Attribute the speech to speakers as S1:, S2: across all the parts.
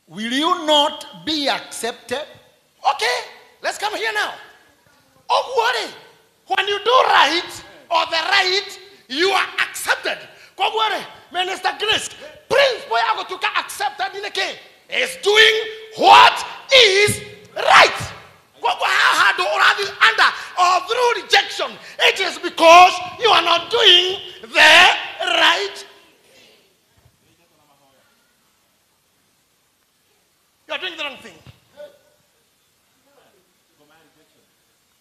S1: will you not be accepted?
S2: Okay, let's come here now. Ũguo-rĩ, when you do right or the right, you are accepted. Koguo-rĩ, Minister Grace, principle ya gũtuĩka accepted nĩ kĩ? Is doing what is right. Koguo haha handũ ũrathiĩ under or through rejection, it is because you are not doing the right. You are doing the wrong thing.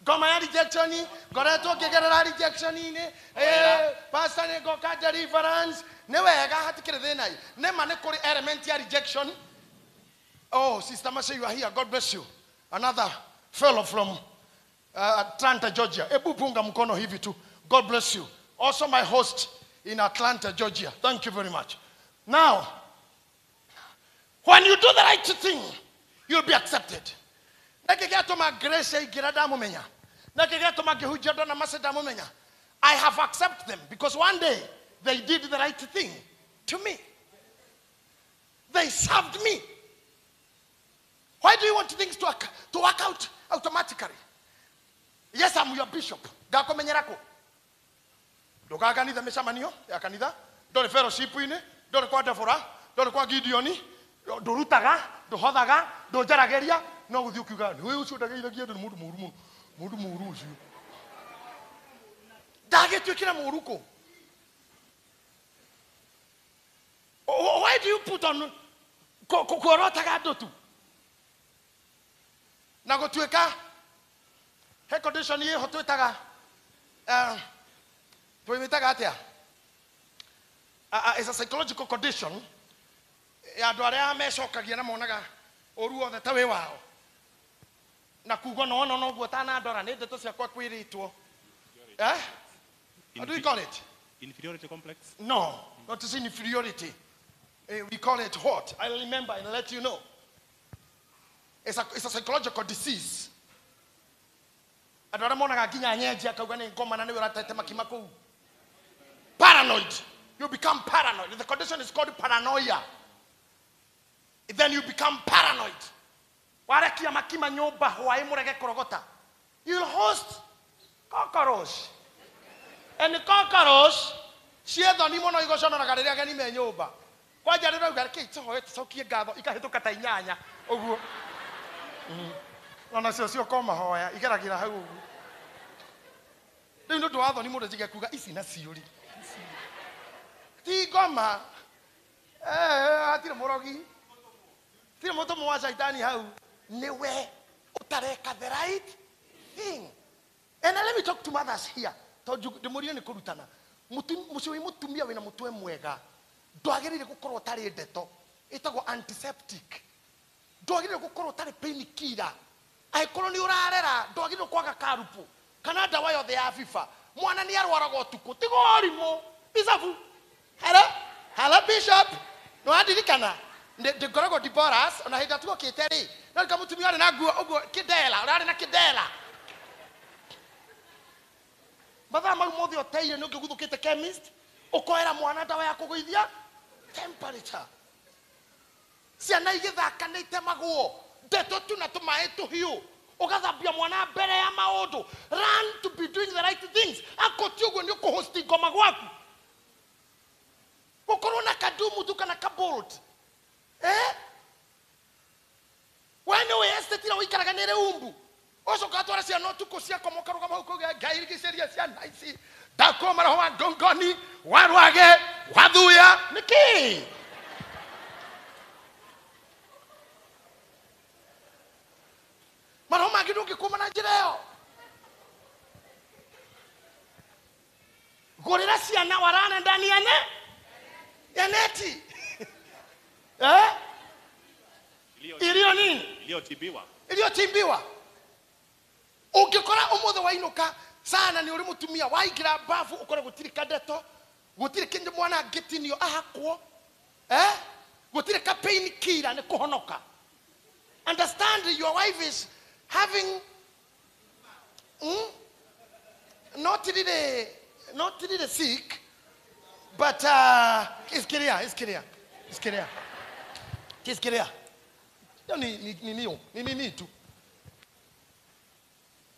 S2: Ngoma ya rejection, ngoretwo ngĩgerera rejection-inĩ, pastor nĩ ngoka deliverance, nĩ wega hatikĩrĩ thĩna. Nĩ ma nĩ kũrĩ element ya rejection. Oh, Sister Masha, you are here. God bless you. Another fellow from Atlanta, Georgia. Ebu punga mkono hivi tu. God bless you. Also my host in Atlanta, Georgia. Thank you very much. Now, when you do the right thing, you'll be accepted. Nake gĩatũma Grace aingĩra ndamũmenya. Nake gĩatũma ngĩhunjia ndona Mercy ndamũmenya. I have accepted them because one day they did the right thing to me. They served me. Why do you want things to work out automatically? Yes, I'm your bishop. Ngakumenyera kũ? Ndũkaga kanitha mĩcemanio ya kanitha, ndũrĩ fellowship-inĩ, ndũrĩ kwa Deborah, ndũrĩ kwa Gideon, ndũrutaga, ndũhothaga, ndũnjaragĩria, no gũthiĩ ũkiuga, nĩ ũyũ ũcio ndageithagia andũ nĩ mũndũ mũũru mũno, mũndũ mũũru ũcio. Ndagĩtuĩkĩra mũũru kũ? Why do you put on kuorotaga andũ tu? Na gũtuĩka he condition ĩho twĩtaga twĩmĩtaga atĩa? It's a psychological condition ya andũ arĩa mecokagia na monaga ũru wothe ta wĩ wao na kuga no no no guo tanandora nĩ ndeto ciakwa kwĩrĩtwo. Eh? What do we call it?
S3: Inferiority complex?
S2: No, not inferiority. We call it what? I'll remember and let you know. It's a psychological disease. Andũ arĩa monaga nginya nyenje akauga nĩ ngoma na nĩwe ũratete makima kũu. Paranoid. You become paranoid. The condition is called paranoia. Then you become paranoid. Warekia makima nyũmba hwaĩ mũrege kũrogota. You'll host cockroach. And the cockroach ciĩ thoni mũno igũconoraga rĩrĩa ageni me nyũmba. Kwanja rĩrĩa ũrauga kĩ tũhoe tũcokie ngatho ikahĩtũka ta inyanya ũguo. Ona cio cioka mahoya igeragĩra hau ũguo. Rĩu nĩ ũndũ wa thoni mũndũ njige kuga ici nacio rĩ. Ti ngoma. Hatirĩ mũrogi. Hatirĩ mũtũmwo wa caitani hau. Nĩwe ũtareka the right thing. And let me talk to mothers here. Tondũ ndĩmũrie nĩ kũrutana. Mũciĩ wĩ mũtumia wĩna mũtwe mwega. Ndwagĩrĩire gũkorwo ũtarĩ ndeto. Ĩtagwo antiseptic. Ndwagĩrĩire gũkorwo ũtarĩ pain killer. Angĩkorwo nĩ ũrarera, ndwagĩrĩirwo kwaga karupu kana ndawa yothe ya FIFA. Mwana nĩ arwaraga ũtukũ. Tiga ũrimũ. Bicabu. Hello? Hello Bishop. Nĩ wandirikana? Ndĩngoragwo Deborahs, ona hĩndĩ ĩrĩa tuokĩte rĩ, no rika mũtumia ũrĩ na nguo ũguo kĩndela, ũrarĩ na kĩndela. Mathaa mau mothe ũteire nĩ ũngĩguthũkĩte chemist, ũkoera mwana ndawa ya kũgũithia temperature. Ciana igĩthaka nĩ itemagwo, ndeto tu na tũmaĩ tũhiũ. Ũgathambia mwana mbere ya maũndũ. Run to be doing the right things. Akorwo ti ũguo nĩ ũkũhosti ngoma gwaku. Gũkorwo na kadumu tu kana kabolt. Eh? We nĩũĩ estate ĩrĩa ũikaraga nĩ ĩrĩ umbu. Ũcoka atwara ciana ũtukũ ciakoma ũkarũgama hau ũkauga Ngai rigicĩria ciana ici. Ndakũma roho wa ngongoni, wa rwage, wa thuya. Nĩkĩ? Maroho mangĩ ndũngĩkũma na njĩra ĩyo. Gũrĩra ciana warane ndani ya neti. Eh? Iliyo nini?
S3: Iliyochimbiwa.
S2: Iliyochimbiwa. Ũngĩkora ũmũthĩ wainũka sana nĩ ũrĩ mũtumia waingĩra bafu ũkore gũtirĩ kandeto, gũtirĩ kĩndũ mwana angĩtinio ahakwo, eh? Gũtirĩ ka pain killer nĩ kũhonoka. Understand your wife is having not really sick, but it's clear, it's clear, it's clear, it's clear. Hiyo ni tu.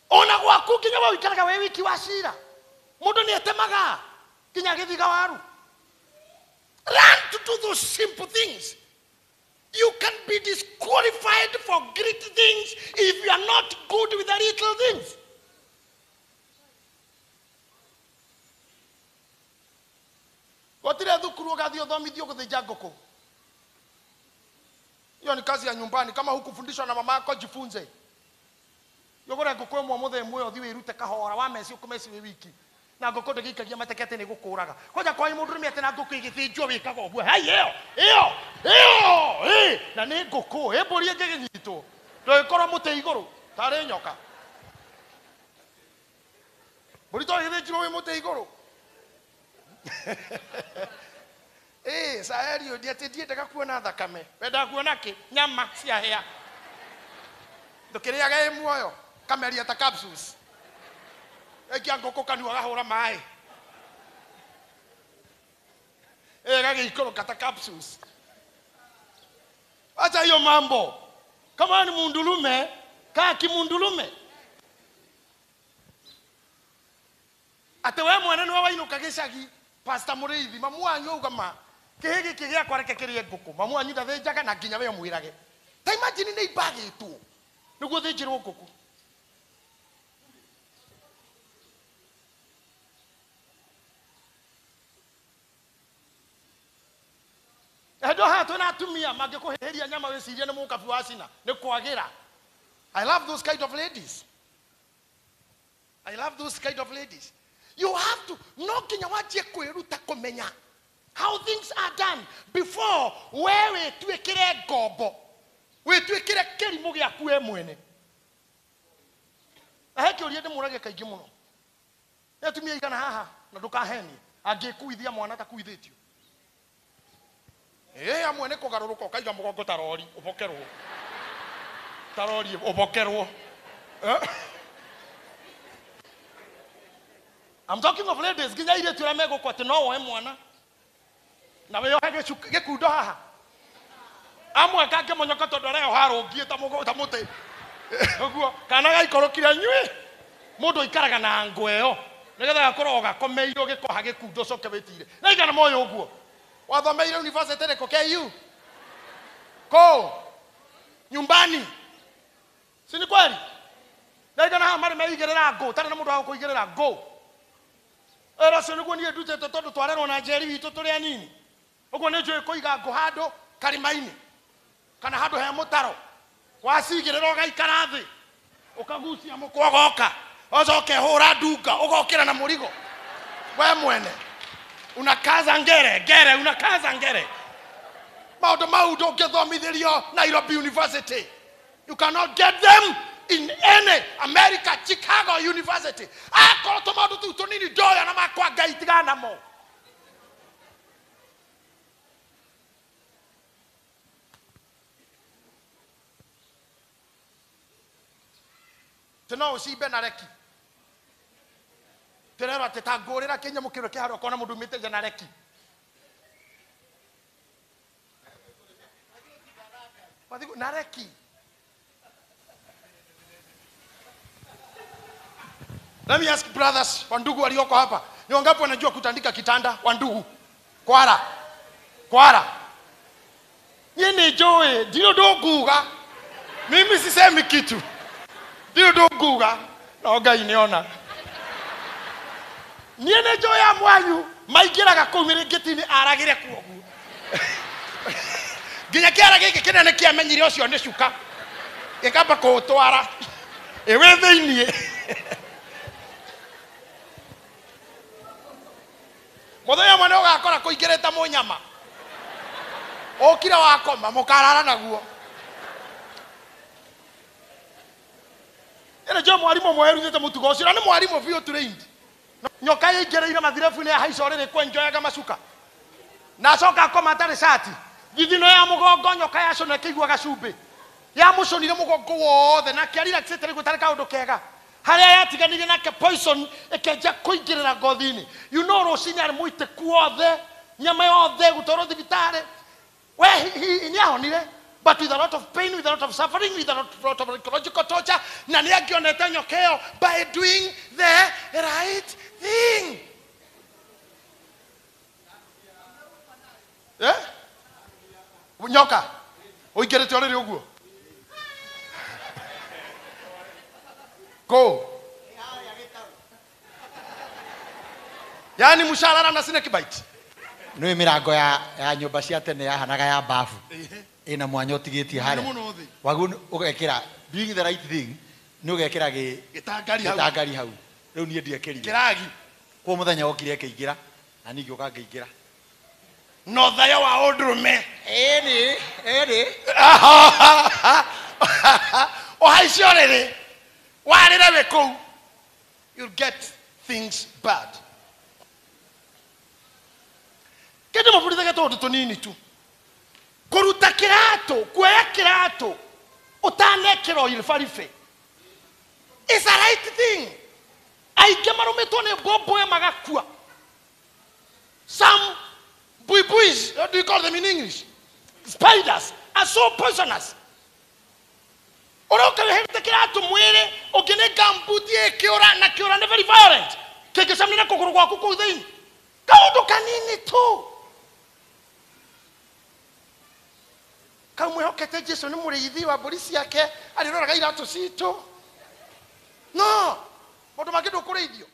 S2: Ona gwaku nginya we wikaraga we wiki wa cira. Mundu ni etemaga nginya githiga waru.
S1: Learn to do those simple things. You can be disqualified for great things if you are not good with the little things.
S2: Gotire thukuru ugathii uthomithio guthinja nguku. Hiyo ni kazi ya nyumbani. Kama hukufundishwa na mama yako, jifunze. Yogora ngũkũ ĩmwe mũthenya ũmwe ũthiĩ wĩrute kahora wa meci ũkũmeci wĩ wiki. Na ngũkũ ndĩgĩikagia mateke atĩ nĩ gũkũraga. Kwanja kwanyu mũndũ rũme atĩ na ngũkũ ĩgĩthĩnjwo wĩkaga ũguo. Hai ĩyo, ĩyo, ĩyo, ĩ, na nĩ ngũkũ, ĩ mbũri ĩngĩgĩnyitwo. Ndũgĩkorwo mũtĩ igũrũ tarĩ nyoka. Mbũri to ĩgĩthĩnjirwo wĩ mũtĩ igũrũ. Ĩ, Saeli ũndĩ atĩ ndiendaga kuona thakame. Wendaga kuona kĩ? Nyama ciahĩa. Ndũkĩrĩaga ĩ muoyo. Kameria ta capsules. Ekia ngũkũ kanua gahũra maĩ. Gagĩikũrũka ta capsules. Acha hiyo mambo. Kama ni mundulume, kaa kimundulume. Ate we mwana niwe wainũka gĩcagi, Pastor Mũrĩithi, mamu wanyu auga ma, kĩhĩ gĩkĩ gĩakwa reke kĩrĩe ngũkũ. Mamu wanyu ndathĩnjaga na nginya we ũmwĩrage. Ta imagine nĩ imbagĩtwo nĩguo thĩnjĩrwo ngũkũ. Endo haha twĩna atumia mangĩkũhĩhĩria nyama wĩcirie nĩ mũkabi wa cina, nĩ kwagĩra.
S1: I love those kind of ladies. I love those kind of ladies. You have to no nginya wanjie kwĩruta kũmenya how things are done before we wĩtuĩkĩre ngombo, wĩtuĩkĩre kĩrimũ gĩaku we mwene.
S2: Na he kĩũria ndĩmũragia kaingĩ mũno. Nĩ atumia aigana haha na ndũkahenie angĩkuithia mwana takuithĩtio. Amwe nĩ kũgarũrũka ũkaiga mũgongo ta rori ũbokerwo. Ta rori ũbokerwo. I'm talking of ladies nginya airĩtu arĩa megũkũ atĩ no woe mwana na wĩyohe gĩkundo haha. Amwe kangĩmonyoka tondũ areyoha arũngiĩ ta mũtĩ. Ũguo kana gaikorũkire nyuĩ. Mũndũ aikaraga na ngũ ĩyo nĩgetha gakorwo gakomeirwo gĩkoha gĩkundo ũcoke wĩtire. Na igana moyo ũguo.
S1: Wathomeire university ĩrĩkũ? KU? Kũ? Nyumbani.
S2: Si ni kweli? Na igana haha marĩ meigĩrĩra ngũ, ũtarĩ na mũndũ wa gũkũigĩrĩra ngũ. Ĩra ũcio nĩguo niĩ ndutĩtwo tondũ twarerwo na njeri witũ tũrĩ anini. Ũguo nĩ njũĩ kũiga ngũ handũ karĩma-inĩ kana handũ he mũtaro. Wacigĩrĩra ũgaikara thĩ, ũkagucia mũkwa ũgoka, ũcoke hũra ndunga, ũgokĩra na mũrigo.
S1: We mwene. Unakaza ngere, ngere, unakaza ngere. Maũndũ mau ndũngĩthomithĩrio Nairobi University. You cannot get them in any America, Chicago University. Akorwo tũmaũndũ tũu tũnini ndoya na makwa Ngai tigana namo.
S2: Tĩ no ũcimbe na reki. Tĩrerwo atĩ ta ngũrĩra kĩnyamũ kĩrĩa kĩharĩa ũkona mũndũ umĩte nja na reki. Na reki.
S1: Let me ask brothers, wandugu walioko hapa. Ni wangapi wanajua kutandika kitanda? Wandugu. Kwara. Kwara. Niĩ nĩ njũĩ, ndirĩ ũndũ nguga. Mimi sisemi kitu. Ndirĩ ũndũ nguga. No Ngai nĩona. Niĩ nĩ njũĩ ya mwanyu maingĩraga kũu mĩrĩngĩti-inĩ aragĩre kuo ũguo. Nginya kĩara gĩkĩ kĩnene kĩamenyire ũcio nĩ cuka. Gĩkamba kũũtwara. Ĩ wĩ thĩiniĩ. Mũthenya ũmwe nĩ ũgakora kũingĩrĩte mũnyama. Ũkire wakoma mũkarara naguo.
S2: Ĩno njũĩ mwarimũ ũmwe werutĩte mũtugo ũcio na nĩ mwarimũ biũ trained. Nyoka yaingĩrĩire mathirebu-inĩ yahaica ũrĩrĩ kwenjoyaga macuka. Na acoka akoma atarĩ cati. Thithino ya mũgongo nyoka yacũna ĩkĩigua gacumbĩ. Yamũcũnire mũgongo wothe nake arelaxĩte rĩu gũtarĩ kaũndũ kega. Harĩa yatiganire nake poison ĩkĩanjia kũingĩrĩra ngothi-inĩ. You know rũcinĩ arĩ mũitĩku wothe, nyama yothe gũtwarwo thibitarĩ. We nĩ ahonire.
S1: But with a lot of pain, with a lot of suffering, with a lot of psychological torture, na nĩ angĩonete nyoka ĩyo by doing the right thing. Eh? Nyoka ũingĩrĩte ũrĩrĩ ũguo go. Yaani mshalala na snake bite.
S2: Nĩ mĩrango ya nyũmba cia tene yahanaga ya bafu ĩna mwanya ũtigĩtie harĩa
S1: Mũno thĩ.
S2: Waguo ũgekĩra doing the right thing nĩ ũgekĩra
S1: Gĩtangari hau.
S2: Gĩtangari hau. Rĩu niĩ ndiekĩrire.
S1: Kĩragi.
S2: Kwa mũthenya wokire akĩingĩra na niĩ ngĩũka ngĩingĩra.
S1: No thayo wa ũndũrũme.
S2: Ĩni ĩni.
S1: Ũhaice ũrĩrĩ warĩre wĩ kũu, you'll get things bad. Kĩndũ mũbundithagia tũũndũ tũnini tu. Kũruta kĩratũ, kuoya kĩratũ ũtanekĩra iribaribe is a right thing. Aingĩ marũmĩtwo nĩ mbũmbũĩ magakua. Some buibuis, what do you call them in English? Spiders are so poisonous. Ũroka wĩhĩte kĩratũ mwĩrĩ, ũngĩ nĩ gumboot ĩkĩũra na kĩũra nĩ very violent. Kĩngĩcemania na kũgũrũ gwaku kũu thĩinĩ. Kaũndũ kanini tu. Kau mwĩhokete Jesu nĩ mũrĩithi wa mbũri ciake, arĩroraga iratũ citũ. No, maũndũ mangĩ ndũkũrĩithio.